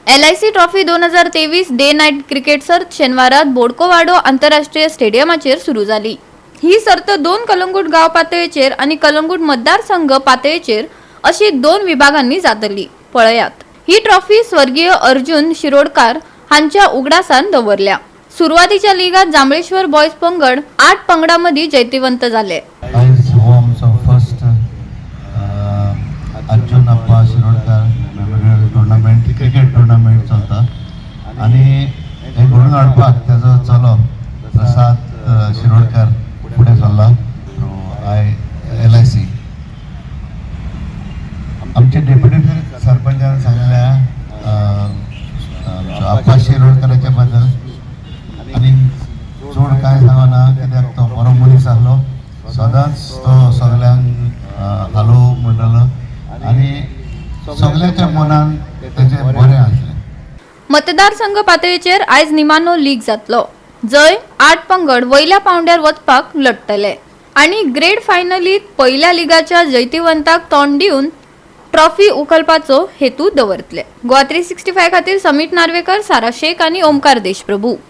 LIC trophy 2023 day night cricket सर्त शेनवारात बोडकोवाडो आंतरराष्ट्रीय स्टेडियमाचेर सुरू जाली. ही सर्त दोन कलंगूट गांव पातळेचेर आनी कलंगूट मतदारसंघ पातळेचेर अशी दोन विभागांनी जातली. पळयात, ही ट्रॉफी स्वर्गीय अर्जुन शिरोडकार हांच्या उगडासान दवरल्या. सुरवातीच्या लिगात जांभळेश्वर बॉयज पंगड आठ पंगडामदी जैतिवंत झाले. आयज हो आमचो first Arjun Appa Shirodkar memorial tournament, cricket tournament चलता आनी हे घडोवन हाडपाक तेजो चलो प्रसाद शिरोडकर फुडें सरला थ्रू आय एलआयसी. आमचे डेप्युटी सरपंचान सांगल्या आमचो आप्पा शिरोडकराच्या बद्दल आनी चड कांय सांगना, कित्याक तो बरो मनीस आसलो. सदांच तो सगल्यांक हालो म्हणटालो आनी सगळ्याच्या मनान तेजें बरें आसलें. मतदारसंघ पातळेचेर आयज निमानो लीग जातलो, जंय आठ पंगड वयल्या पावंड्यार वचपाक लढटले आनी ग्रेड फायनलीत पयल्या लिगाच्या जैतिवंताक तोंड दिवन ट्रॉफी उखलपाचो हेतू दवरतले. गोवा 365 खातीर समीत नार्वेकर, सारा शेख आनी ओमकार देशप्रभू.